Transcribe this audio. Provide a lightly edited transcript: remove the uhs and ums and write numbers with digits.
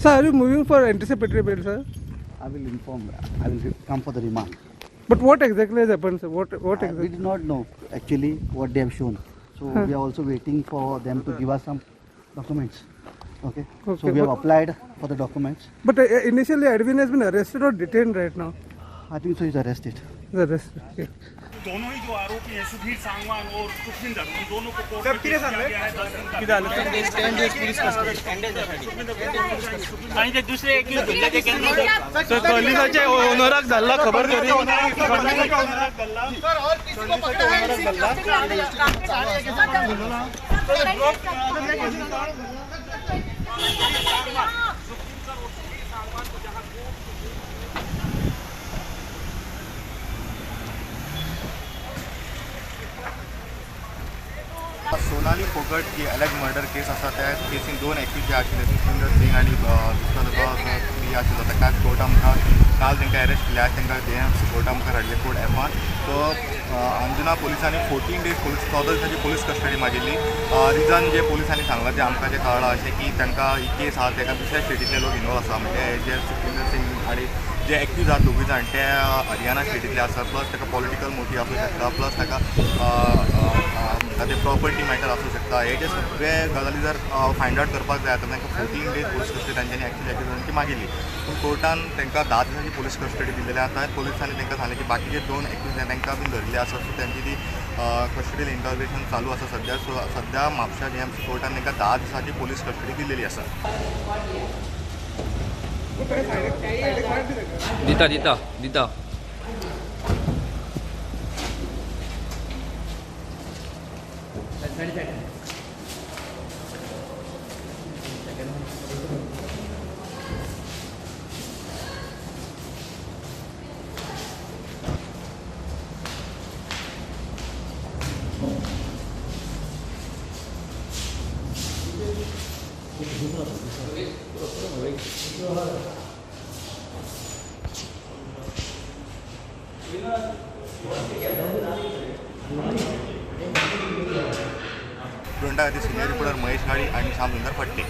Sir, are you moving for anticipatory bail, sir? I will inform. I will come for the remand. But what exactly has happened, sir? What exactly? We do not know actually what they have shown. So we are also waiting for them to give us some documents. Okay. So we have applied for the documents. But initially, Edwin has been arrested or detained right now? I think so. He's arrested. He's arrested. Okay. दोनों ही जो आरोपी हैं सुधीर सांगवान और सुखविंदर, उन दोनों को court में पेश किया गया है 10 दिन का। आणि ते दुसरे एक सर कलिसाचे ओनराक धाडला खबर तरी सोनाली फोगट ही अलग मर्डर केस आसा त्या केसीन दोन एक्यूज जे आशिल्ले सुखविंदर सिंग आनी दुसरो ताका पी आशिल्लो ताका कोर्टा मुखार काल तांकां अरेस्ट केले, आज तांकां जे एम सी कोर्टा मुखार हाडले कोर्ट एफान. सो अंजुना पोलिसांनी 14 डेज पोलीस 14 दिसांची पोलीस कस्टडी मागिल्ली. रिजन जे पोलिसांनी सांगलां तें आमकां जें कळ्ळां अशें की तांकां ही केस आसा ताका दुसऱ्या स्टेटींतले लोक इनवॉल्व आसा, म्हणजे जे सुखविंदर सिंग आनी जे एक्यूज आसा दोगूय जाण ते हरियाणा स्टेटींतले आसा, प्लस ताका पॉलिटिकल मोटीव आसूं शकता, प्लस ताका म्हणटा ते प्रॉपर्टी मॅटर आसूं शकता. हे जे सगळे गजाली जर फायंड आवट करपाक जाय तर तांकां 14 डेज पोलीस कस्टडी तांच्यांनी एक्चुअली एक्युजांची मागिल्ली. पूण कोर्टान तांकां 10 दिसांची पोलीस कस्टडी दिल्लेली आसा. पोलिसांनी तांकां सांगलें की बाकीचे 2 एक्युज तांकां बीन धरिल्ले आसा, सो तांची ती कस्टडी इंटरोगेशन चालू आसा सद्या. सो सद्या म्हापशा जे एम सी कोर्टान तांकां 10 दिसांची पोलीस कस्टडी दिल्लेली आसा. दिता दिता दिता स्टुडंटा खातीर सिनियर रिपोर्टर महेश गाडी आनी श्याम सुंदर फडते.